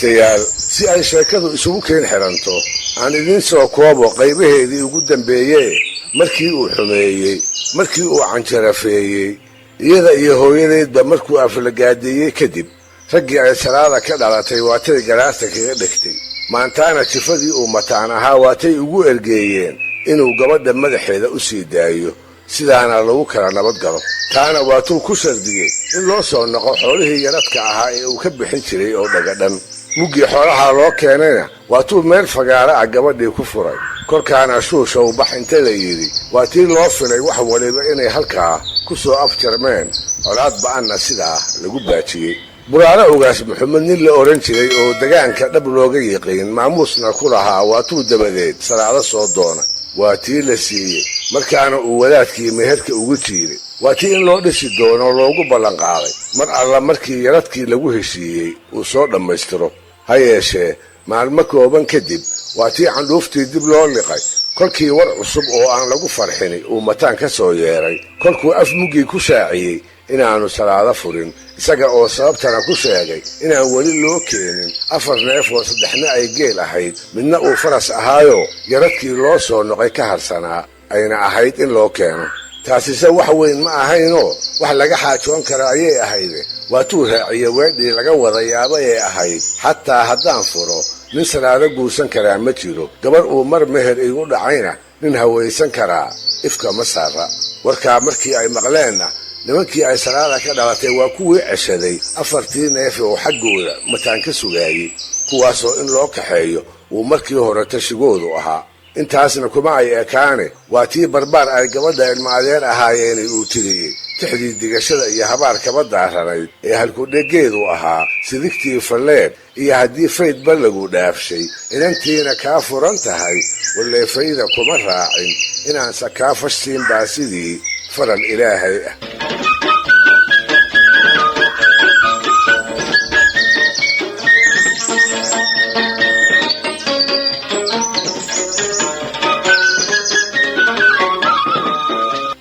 Dhegaystayaal, si ay sheekadu isugu keen xiranto, aan idiin soo koobo qaybaheedii ugu dambeeyee. Markii uu xumeeyey, markii uu canjarafeeyey iyada iyo hooyadeedba, markuu aflagaadeeyey kadib, raggii ay Salaada ka dhalatay waatay garaasta kaga dhegtay. Maantaana jifadii uu Mataan ahaa waatay ugu ergeeyeen inuu gabadha madaxeeda u sii daayo, sidaana lagu kala nabad galo. Taana waatuu ku shardiyey in loo soo noqo xoolihii yaradka ahaa ee uu ka bixin jiray oo dhagadhan. Muggii xoolaha loo keenayna waatuu meel fagaara ah gabadhii ku furay. Kolkaana shuushow bax inta la yidhi, waa tii loo filay wax waliba inay halkaa ku soo afjarmeen, colaad ba'anna sidaa lagu baajiyey. Buraale Ugaas Maxamed nin la odhan jiray oo degaanka dhab looga yiqiin, maamuusna ku lahaa, waatuu dabadeed Salaado soo doonay. Waa tii la siiyey, markaana uu wadaadkii meherka ugu jiiray. Waa tii in loo dhisi doono loogu ballanqaaday mar alla markii yaradkii lagu heshiiyey uu soo dhammaystiro. Ha yeeshee, maalmo kooban kadib waa tii candhuuftii dib loo liqay, kolkii war cusub oo aan lagu farxini uu Mataan ka soo yeeray, kolkuu af muggii ku shaaciyey inaannu Salaado furin, isaga oo sababtana ku sheegay inaan weli loo keenin 4 neef oo 3na ay geel ahayd, midna uu faras ahaayo yaradkii loo soo noqay ka harsanaa, ayna ahayd in loo keeno. Taasise wax weyn ma ahaynoo wax laga xaajoon karo ayay ahayde. Waatuu raaciye weedhii laga wada yaabayay ahayd: xataa haddaan furo, nin Salaado guursan karaa ma jiro, gabarh uu mar meher igu dhacayna nin hawaysan karaa ifka ma saara. Warkaa markii ay maqleenna nimankii ay Salaada ka dhalatay waa kuwii ceshaday 4tii neef oo xaggooda Mataan ka sugaayey, kuwaasoo in loo kaxeeyo uu markii hore tashigoodu ahaa. Intaasna kuma ay ekaane, waa tii barbaar ay gabadha ilma adeer ahaayeenay uu tiriyey tixdii digashada iyo habaarkaba daaranayd ee halkudhegeedu ahaa: sidigtii falleed iyo haddii faydba lagu dhaafshay, inantiina kaa furan tahay, walleefayda kuma raacin, inaanse kaa fashtiin baa sidii faral Ilaahay ah.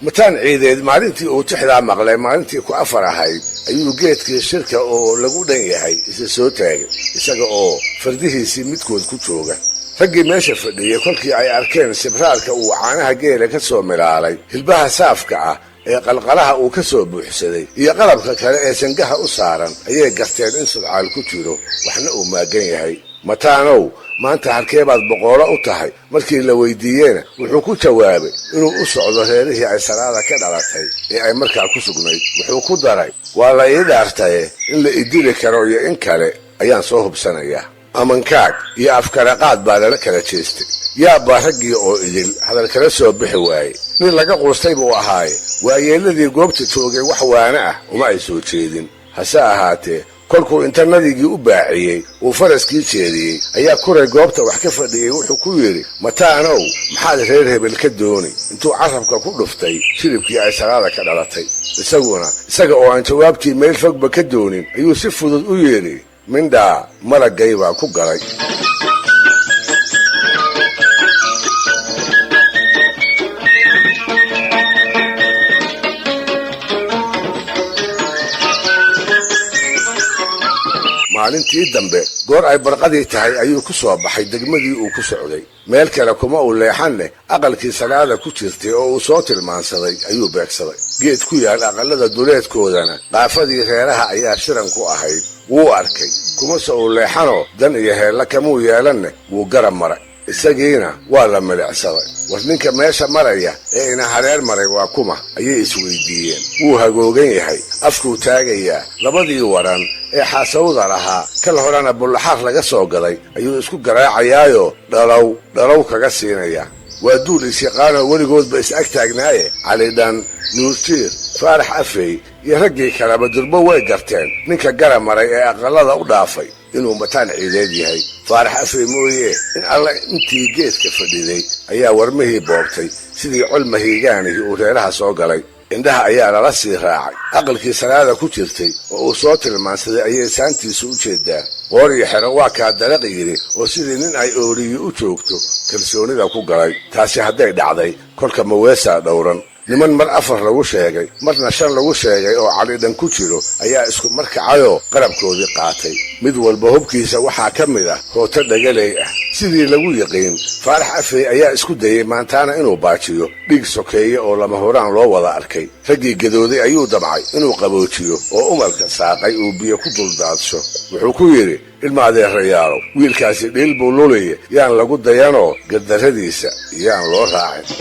Mataan Ciideed maalintii uu tixdaa maqlay, maalintii ku 4 ahayd, ayuu geedkii shirka oo lagu dhan yahay isa soo taagay, isaga oo fardihiisii midkood ku jooga. Raggii meesha fadhiyey kolkii ay arkeen sibraarka uu caanaha geela ka soo milaalay, hilbaha saafka ah ee qalqalaha uu ka soo buuxsaday, iyo qalabka kale ee sangaha u saaran, ayay garteen in sudcaal ku jiro, waxna uu maagan yahay. Mataanow, maanta halkee baad boqoolo u tahay? Markii la weydiiyeyna wuxuu ku jawaabay inuu u socdo reerihii ay Salaada ka dhalatay ee ay markaa ku sugnayd. Wuxuu ku daray: waa la ii dhaartaye, in la idili karo iyo in kale ayaan soo hubsanayaa. Amankaag iyo afkaraqaad baa lala kala jeestay. Yaabbaa raggii oo idil hadal kala soo bixi waayey. Nin laga quustay buu ahaaye, waayeelladii goobta joogay wax waana ah uma ay soo jeedin. Hase ahaatee, kolkuu inta nadigii u baaciyey uu faraskii jeediyey, ayaa kuray goobta wax ka fadhiyey wuxuu ku yidhi: Mataanow, maxaad reer hebel ka dooni? Intuu carabka ku dhuftay shiribkii ay Salaada ka dhalatay. Isaguna isaga oo aan jawaabtii meel fogba ka doonin ayuu si fudud u yidhi: mindhaa malagay baa ku galay. Maalintii dambe goor ay barqadii tahay ayuu ku soo baxay degmadii uu ku socday. Meel kale kuma uu leexan leh, aqalkii Salaada ku jirtay oo uu soo tilmaansaday ayuu beegsaday. Geed ku yaal aqallada duleedkoodana qaafadii reeraha ayaa shiran ku ahayd. Wuu arkay, kumase uu leexanoo dan iyo heella kamuu yeelanne, wuu garab maray. Isagiina waa la milicsaday. War ninka meesha maraya ee ina hareer maray waa kuma, ayay isweydiiyeen. Wuu hagoogan yahay, afkuu taagayaa, labadii waran ee xaasawda lahaa kal horena bullaxaar laga soo gaday ayuu isku garaacayaayo dhalow dhalow kaga siinayaa. Waa duul isyaqaanoo weligoodba is ag taagnaaye. Calidhan, Nuurjiir, Faarax Afey iyo raggii kaleba durbo way garteen ninka garab maray ee aqallada u dhaafay inuu Mataan Ciideed yahay. Faarax Afey mooye, in alla intii geedka fadhiday ayaa warmihii boobtay sidii col mahiigaanihii uu reeraha soo galay. Indhaha ayaa lala sii raacay. Aqalkii Salaada ku jirtay oo uu soo tilmaansaday ayay saantiisu u jeedaa. Qoor iyo xero waa kaa dalaq yidhi oo sidii nin ay ooriyi u joogto kalsoonida ku galay. Taasi hadday dhacday, kolka maweesaa dhowran. Niman mar afar lagu sheegay, marna shan lagu sheegay oo Calidhan ku jiro ayaa isku mar kacayoo qarabkoodii qaatay. Mid walba hubkiisa waxaa ka mid ah hooto dhagaley ah. Sidii lagu yiqiin, Faarax Afey ayaa isku dayey maantaana inuu baajiyo dhiig sokeeye oo lama huraan loo wada arkay. Raggii gadooday ayuu damcay inuu qaboojiyo oo umalka saaqay uu biyo ku duldaadsho. Wuxuu ku yidhi: "Ilma adeerayaalow, wiilkaasi dhiil buu lulaya, yaan lagu dayanoo gardarradiisa yaan loo raacin."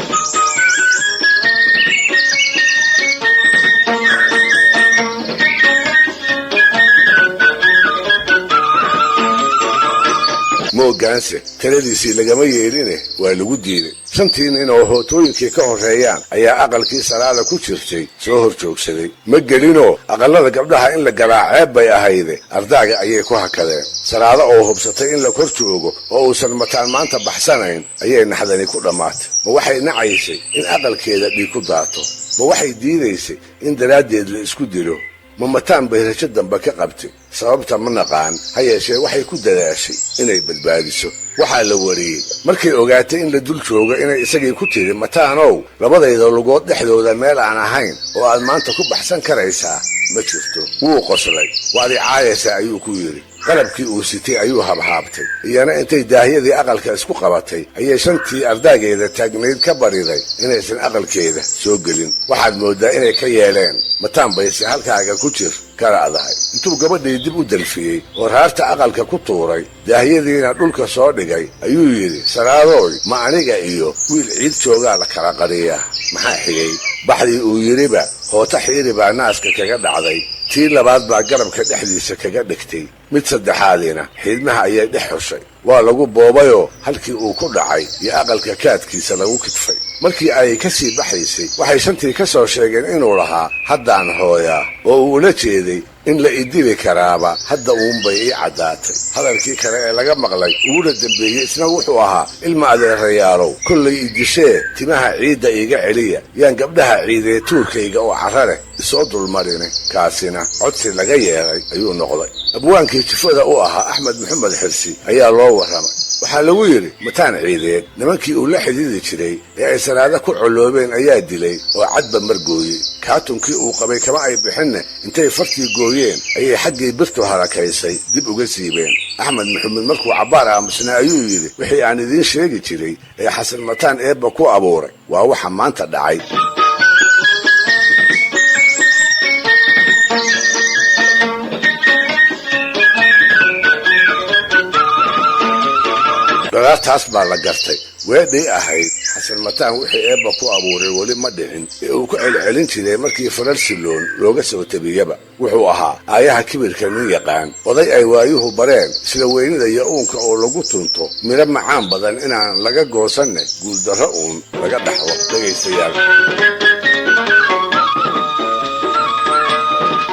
Moogaanse taladiisii lagama yeeline, waa lagu diiday. Shantii nin oo hootooyinkii ka horreeyaan ayaa aqalkii Salaada ku jirtay soo hor joogsaday. Ma gelinoo aqallada gabdhaha in la galaa ceeb bay ahayde, ardaaga ayay ku hakadeen. Salaado oo hubsatay in la kor joogo oo uusan Mataan maanta baxsanayn ayay naxdani ku dhammaatay. Ma waxay nacaysay in aqalkeeda dhiig ku daato? Ma waxay diidaysay in daraaddeed la isku dilo? Ma Mataan bay rajo dambe ka qabtay? Sababta ma naqaan, ha yeeshee waxay ku dadaashay inay badbaadiso. Waxaa la wariyey markay ogaatay in la dul joogo inay isagii ku tiri: "Mataanow, labadayda lugood dhexdooda meel aan ahayn oo aad maanta ku baxsan karaysaa ma jirto." Wuu qoslay. "Waad i caayaysaa," ayuu ku yidhi. Qalabkii uu sitay ayuu habhaabtay. Iyana intay daahyadii aqalka isku qabatay ayay shantii ardaageeda taagnayd ka bariday inaysan aqalkeeda soo gelin. Waxaad mooddaa inay ka yeeleen. Mataan bayse halkaaga ku jir kalaadahay. Intuu gabadhii dib u dalfiyey oo raarta aqalka ku tuuray, daahyadiina dhulka soo dhigay, ayuu yidhi: "Salaadooy, ma aniga iyo wiil ciid joogaa la kala qariyaa?" Maxaa xigay? Baxdii uu yidhiba hooto xiiri baa naaska kaga dhacday, tii labaad baa garabka dhexdiisa kaga dhigtay, mid saddexaadina xiidmaha ayay dhex xushay. Waa lagu boobayoo halkii uu ku dhacay iyo aqalka kaadkiisa lagu kidfay. Markii ay ka sii baxaysay waxay shantii ka soo sheegeen inuu lahaa: "Haddaan hooyaa," oo uu ula jeeday in la idili karaaba hadda uunbay ii caddaatay. Hadalkii kale ee laga maqlay uguna dambeeyey isna wuxuu ahaa: "Ilma adeerayaalow, kollay idishee timaha ciidda iiga celiya, yaan gabdhaha ciidee tuurkayga oo carra leh isoo dulmarine." Kaasina codsi laga yeelay ayuu noqday. Abwaankii jifada u ahaa, Axmed Maxamed Xirsi, ayaa loo warramay. Waxaa lagu yidhi Mataan Ciideed nimankii uu la xidhiidi jiray ee ay Salaado ku colloobeen ayaa dilay oo cadba margooyey. Kaatunkii uu qabay kama ay bixinne, intay fartii gooyeen ayay xaggii birtu harakaysay dib uga siibeen. Axmed Maxamed markuu cabbaar aamusnaa ayuu yidhi: "Wixii aan idiin sheegi jiray ee Xasan Mataan eebba ku abuuray waa waxa maanta dhacay." Dhalaartaas baa la gartay weedhay ahayd Xasan Mataan wixii eebba ku abuuray weli ma dhicin ee uu ku celcelin jiray markii farar siloon looga soo tabiyaba. Wuxuu ahaa aayaha kibirka nin yaqaan, oday ay waayuhu bareen isla weynida iyo uunka oo lagu tunto midho macaan badan inaan laga goosanne guuldarro uun laga dhaxlo.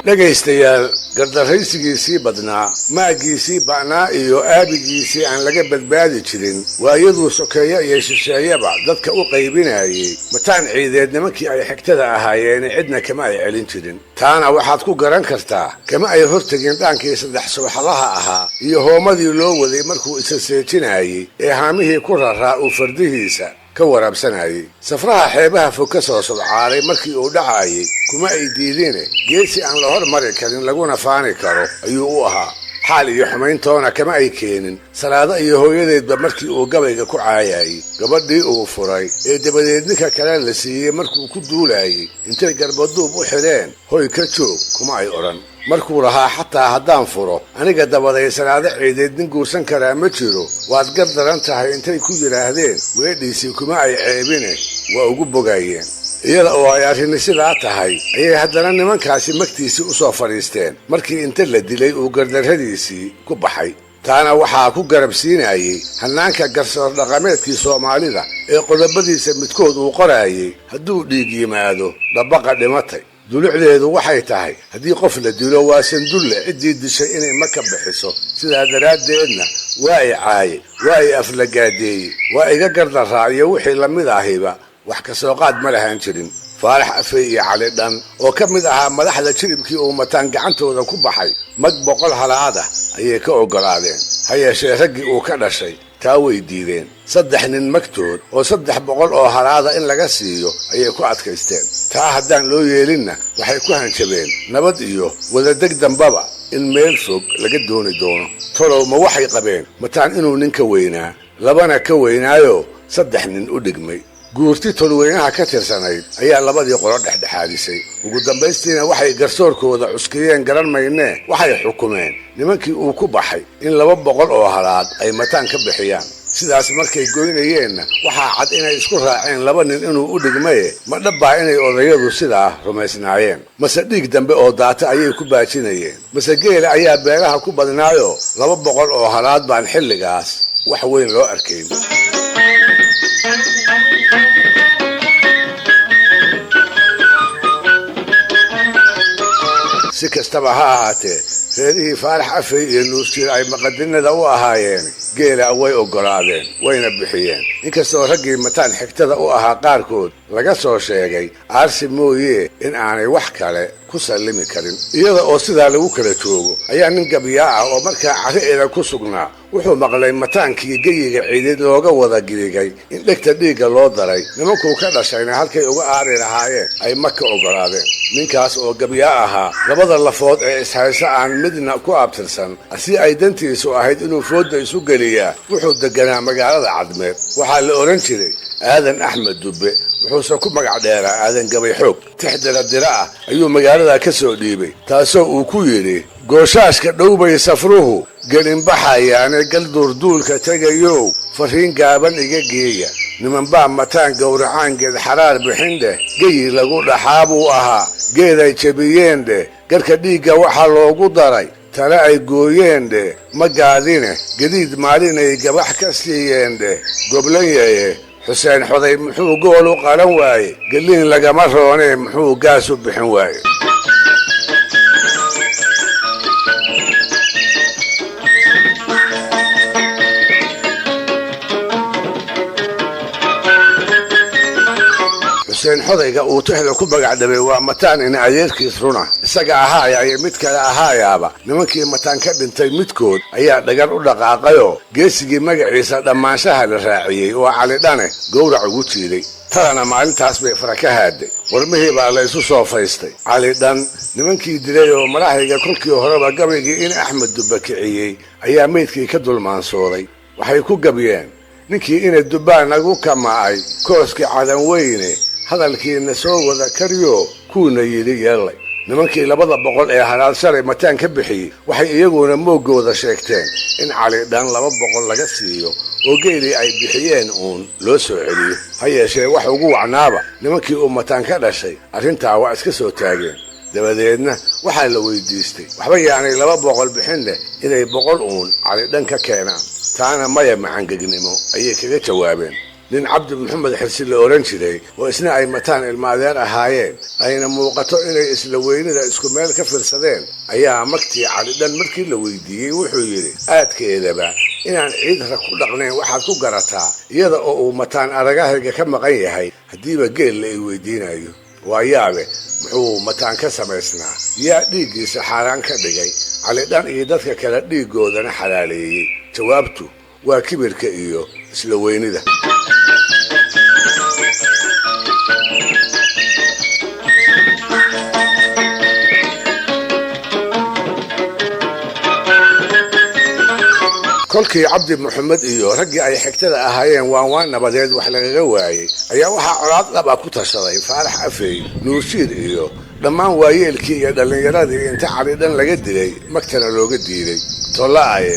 Dhegaystayaal, gardarraysigiisii badnaa, maaggiisii ba'naa iyo aabigiisii aan laga badbaadi jirin, waayaduu sokeeye iyo shisheeyaba dadka u qaybinayey, Mataan Ciideed nimankii ay xigtada ahaayeene cidna kama ay celin jirin. Taana waxaad ku garan kartaa kama ay hortegin dhaankii saddex subaxlaha ahaa iyo hoomadii loo waday markuu isa seejinayey ee haamihii ku raraa uu fardihiisa ka waraabsanayey. Safraha xeebaha fog ka soo sodcaalay markii uu dhacaayey kuma ay diidine, geesi aan la hormari karin laguna faani karo ayuu u ahaa. Xaal iyo xumayntoona kama ay keenin Salaado iyo hooyadeedba markii uu gabayga ku caayayey. Gabadhii uu furay ee dabadeed ninka kale la siiyey markuu ku duulaayey, intay garbaduub u xidheen "Hoy ka joog" kuma ay odhan. Markuu lahaa: "Xataa haddaan furo aniga dabaday Salaado Ciideed nin guursan karaa ma jiro, waad gar daran tahay," intay ku yidhaahdeen weedhiisii kuma ay ceebine, waa ugu bogaayeen. Iyada oo ay arrini sidaa tahay ayay haddana nimankaasi magtiisii u soo fadhiisteen markii inta la dilay uu gardarradiisii ku baxay. Taana waxaa ku garab siinayey hannaanka garsoor dhaqameedkii Soomaalida ee qodobadiisa midkood uu qoraayey: hadduu dhiig yimaado, dhabaqa dhimatay. Dulucdeedu waxay tahay haddii qof la dilo, waa sandulle ciddii dishay inay ma ka bixiso. Sidaa daraaddeedna waa i caayey, waa i aflagaadeeyey, waa iga gardarraa iyo wixii lamid ahiba wax ka soo qaad ma lahaan jirin. Faarax Afey iyo Cali Dhan oo ka mid ahaa madaxda jiribkii uu Mataan gacantooda ku baxay mag 100 halaad ah ayay ka oggolaadeen. Ha yeeshee raggii uu ka dhashay Taa way diideen. 3 nin magtood oo 300 oo halaada in laga siiyo ayay ku adkaysteen. Taa haddaan loo yeelinna waxay ku hanjabeen nabad iyo wadadeg dambaba in meel fog laga dooni doono. Tolow ma waxay qabeen Mataan inuu nin ka weynaa, labana ka weynaayo 3 nin u dhigmay? Guurti tolweynaha ka tirsanayd ayaa labadii qolo dhexdhexaadisay. Ugu dambaystiina waxay garsoorkooda cuskiyeen garan maynee, waxay xukumeen nimankii uu ku baxay in 200 oo halaad ay Mataan ka bixiyaan. Sidaas markay goynayeenna waxaa cad inay isku raaceen 2 nin inuu u dhigmaye. Ma dhabbaa inay odayadu sidaa rumaysnaayeen? Mase dhiig dambe oo daata ayay ku baajinayeen? Mase geela ayaa beeraha ku badnaayo 200 oo halaad baan xilligaas wax weyn loo arkayn? Si kastaba ha ahaatee, reerihii Faarax Afey iyo Nuurjiir ay maqadinada u ahaayeen geela way oggolaadeen, wayna bixiyeen, inkastoo raggii Mataan xigtada u ahaa qaarkood laga soo sheegay aarsi mooyee in aanay wax kale ku sallimi karin. Iyada oo sidaa lagu kala joogo ayaa nin gabyaa ah oo markaa carri'eeda ku sugnaa wuxuu maqlay Mataankii geyiga ciideed looga wada gidigay in dhegta dhiigga loo daray, nimankuu ka dhashayna halkay uga aari lahaayeen ay maka oggolaadeen. Ninkaas oo gabyaa ahaa, labada lafood ee ishaysa aan midna ku abtirsan, si ay dantiisu ahayd inuu foodda isu geliyaa, wuxuu deganaa magaalada Cadmeed. Waxaa la odhan jiray Aadan Axmed Dubbe, wuxuuse ku magac dheeraa Aadan Gabay Xoog. Tix diradira ah ayuu magaalada ka soo dhiibay, taasoo uu ku yidhi: gooshaashka dhowbay safruhu gelinbaxayaane, gal duurduulka tegayow farriin gaaban iga geeya, nimanbaa Mataan gowracaan geed xaraar bixin dheh, geyi lagu dhaxaa buu ahaa geeday jebiyeen dheh, garka dhiigga waxaa loogu daray tale ay gooyeen dheh, ma gaadine gadiid maalinay gabax ka siiyeen dheh, goblanyaye Xuseen Xoday muxuu gool u qalan waaye, gelliin lagama roonee muxuu gaas u bixin waaye. Xuseen Xodayga uu tixda ku magacdhabay waa Mataan ina adeerkiis runa. Isaga ahaaya iyo mid kale ahaayaaba nimankii Mataan ka dhintay midkood ayaa dhagar u dhaqaaqayoo geesigii magaciisa dhammaanshaha la raaciyey oo Cali Dhane gowrac ugu jiiday. Talana maalintaas bay fara ka haaday. Warmihii baa la isu soo faystay. Cali Dhan nimankii dilay oo marahayga kolkii horeba gabaygii in Axmed Dubba kiciyey ayaa meydkii ka dulmaansooday. Waxay ku gabyeen: ninkii ina Dubbaa nagu kamaacay kooskii Cadan weyne, hadalkiina soo wada kariyo kuuna yidhi yeellay. Nimankii 200 ee halaad shalay Mataan ka bixiyey waxay iyaguna mooggooda sheegteen in Cali Dhan 200 laga siiyo oo geelii ay bixiyeen uun loo soo celiyo. Ha yeeshee wax ugu wacnaaba nimankii uu Mataan ka dhashay arrintaa waa iska soo taageen. Dabadeedna waxaa la weydiistay waxba yaanay 200 bixin leh inay 100 uun Cali Dhan ka keenaan. Taana maya macangegnimo ayay kaga jawaabeen. Nin Cabdi Maxamed Xirsi la odhan jiray oo isna ay Mataan ilmaadeer ahaayeen, ayna muuqato inay isla weynida isku meel ka fiirsadeen, ayaa magtii Cali Dhan markii la weydiiyey wuxuu yidhi: aadkeedaba inaan ciid rag ku dhaqnayn waxaad ku garataa iyada oo uu Mataan aragahayga ka maqan yahay haddiiba geel la i weydiinayo. Waa yaabe, muxuu Mataan ka samaysnaa? Yaa dhiiggiisa xaaraan ka dhigay, Cali Dhan iyo dadka kale dhiiggoodana xalaaleeyey? Jawaabtu waa kibirka iyo isla weynida. Kolkii Cabdi Maxamed iyo raggii ay xigtada ahaayeen waan nabadeed wax lagaga waayey, ayaa waxaa colaad dhaba ku tashaday Faarax Afey, Nuurshiid iyo dhammaan waayeelkii iyo dhallinyaradii inta Cali Dhan laga dilay magtana looga diiday. Tolla'aye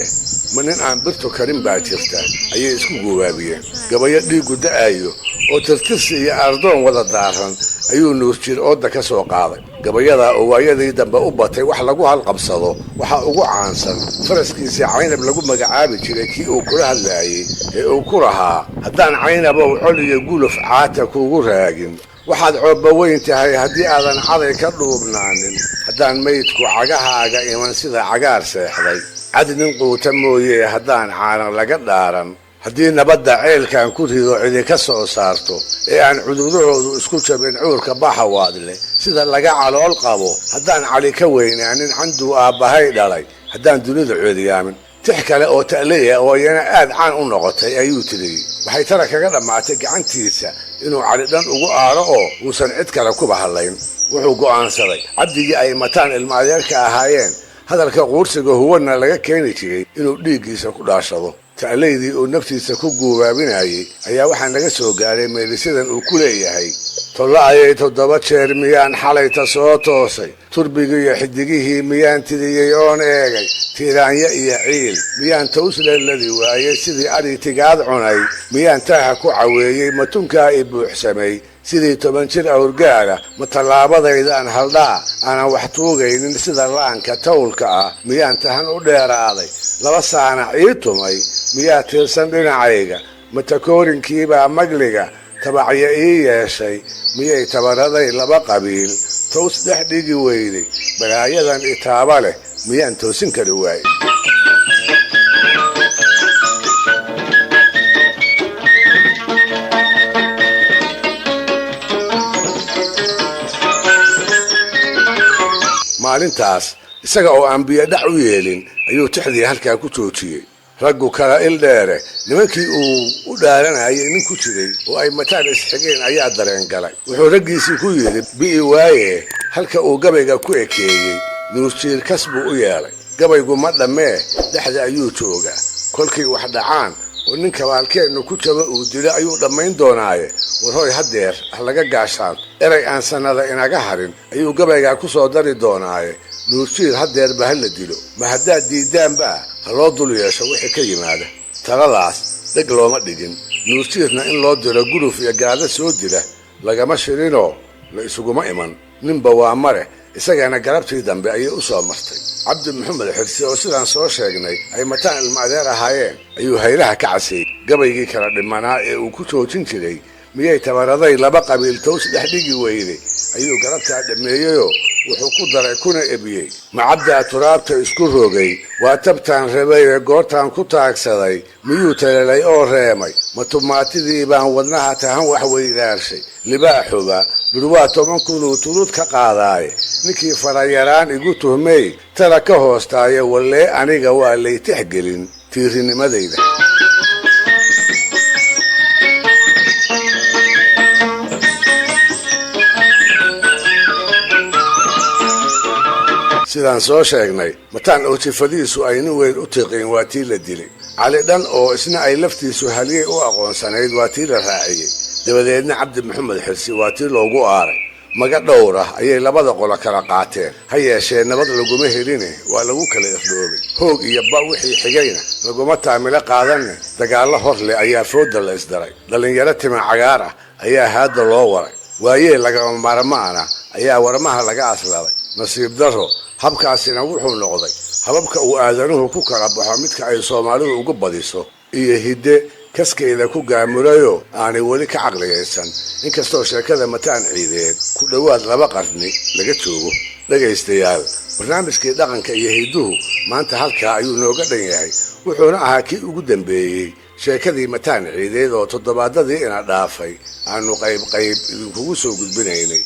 ma nin aan birtu karin baa jirta, ayay isku goobaabiyeen. Gabayo dhiiggu da'ayo oo tirtirsi iyo ardoon wada daaran ayuu Nuurjiir ooda ka soo qaaday. Gabayadaa oo waayadii dambe u batay wax lagu halqabsado waxaa ugu caansan faraskiisii Caynab lagu magacaabi jiray kii uu kula hadlaayey ee uu ku lahaa: haddaan Caynabow col iyo guluf caata kuugu raagin, waxaad coobba weyn tahay haddii aadan caday ka dhuubnaanin, haddaan maydku cagahaaga iman sida cagaar seexday, cad nin quuta mooyee haddaan caanan laga dhaaran, haddii nabadda ceelkan ku rido cidi ka soo saarto ee aan cudurahoodu isku jabin cuurka baxawaadle sida laga calool qabo, haddaan Cali ka weynaanin canduu aabbahay dhalay, haddaan dunida ceediyaamin. Tix kale oo ta'leya oo iyana aad caan u noqotay ayuu tiriyey. Waxay tara kaga dhammaatay gacantiisa inuu Calidhan ugu aaro oo uusan cid kale kuba hadlayn. Wuxuu go'aansaday Cabdigii ay Mataan ilma adeerka ahaayeen, hadalka quursiga huwanna laga keeni jiray, inuu dhiiggiisa ku dhaashado. Ta'laydii uu naftiisa ku guubaabinayey ayaa waxaa naga soo gaaray meelisyadan uu ku leeyahay: Tolla ayay 7 jeer miyaan xalayta soo toosay? Turbigiiyo xidigihii miyaan tiriyey oon eegay? Tiiraanyo iyo ciil miyaan tawsleeladi waayey? Sidii adhi tigaad cunay miyaan taaha ku caweeyey? Matunkaa i buuxsamay sidii 10 jir awrgaara? Ma tallaabadaydaan haldhaa aanan wax tuugaynin sida laanka tawlka ah? Miyaan tahan u dheeraaday? 2 saana ii tumay miyaa tiirsan dhinacayga? Ma takoorinkiibaa magliga tabacyo ii yeeshay? Miyay tabaraday 2 qabiil tows dhex dhigi weyday? Balaayadan itaaba leh miyaan toosin kari waayey? Maalintaas isaga oo aan biyo dhac u yeelin ayuu tixdii halkaa ku joojiyey. Raggu kala il dheere, nimankii uu u dhaaranayay nin ku jiray oo ay Mataan isxigeen ayaa dareen galay. Wuxuu raggiisii ku yidhi bi'i waaye. Halka uu gabayga ku ekeeyey Nuurjiir kas buu u yeelay. Gabaygu ma dhammee, dhexda ayuu joogaa. Kolkii wax dhacaan oo nin kabaalkeennu ku jabo uu dilo ayuu dhammayn doonaaye. War hoy, haddeer ha laga gaashaan, erey aan sannada inaga harin ayuu gabaygaa ku soo dari doonaaye. Nuurjiir haddeerba ha la dilo, ma haddaad diiddaanba ha loo dul yeesho wixii ka yimaada. Taladaas dheg looma dhigin. Nuurjiirna in loo diro guluf iyo gaado soo dila lagama shirinoo la isuguma iman. Ninba waa mare, isagana galabtii dambe ayay u soo martay. Cabdi Maxamed Xirsi oo sidaan soo sheegnay ay Mataan ilma adeer ahaayeen ayuu haylaha ka caseeyey. Gabaygii kala dhimanaa ee uu ku joojin jiray miyay tabaraday 2 qabiil tows dhex dhigi weyday ayuu galabtaa dhammeeyeyoo wuxuu ku daray kuna ebiyey: Macabdaa turaabta isku rogay, waa tabtaan rabayee goortaan ku taagsaday, miyuu talelay oo reemay? Ma tumaatidii baan wadnaha tahan wax weydaarshay? Libaaxuba dhurwaa 10 kunuu tulud ka qaadaaye. Ninkii farayaraan igu tuhmey tala ka hoostaaye, wallee aniga waa lay tixgelin tiirinimadayda. Sidaan soo sheegnay, Mataan oo jifadiisu ay nin weyn u tiqiin waa tii la dilay. Calidhan oo isna ay laftiisu haliyey u aqoonsanayd waa tii la raaciyey. Dabadeedna Cabdi Maxamed Xirsi waa tii loogu aaray. Maga dhowr ah ayay labada qolo kala qaateen, ha yeeshee nabad laguma heline, waa lagu kala irdhoobay. Hoog iyo ba wixii xigayna laguma taamilo qaadanne, dagaallo hor leh ayaa fooda la isdaray. Dhallinyaro tima cagaar ah ayaa haadda loo waray. Waayee lagama maarmaana ayaa warmaha laga asladay. Nasiib darro, habkaasina wuxuu noqday hababka uu aadanuhu ku kala baxo midka ay Soomaalidu ugu badiso iyo hidde kaskeeda ku gaamurayoo aanay weli ka caqliyaysan, inkastoo sheekada Mataan Ciideed ku dhowaad 2 qarni laga joogo. Dhegaystayaal, barnaamijkii dhaqanka iyo hidduhu maanta halkaa ayuu nooga dhan yahay. Wuxuuna ahaa kii ugu dambeeyey sheekadii Mataan Ciideed oo toddobaadadii ina dhaafay aanu qayb qayb idinkugu soo gudbinaynay.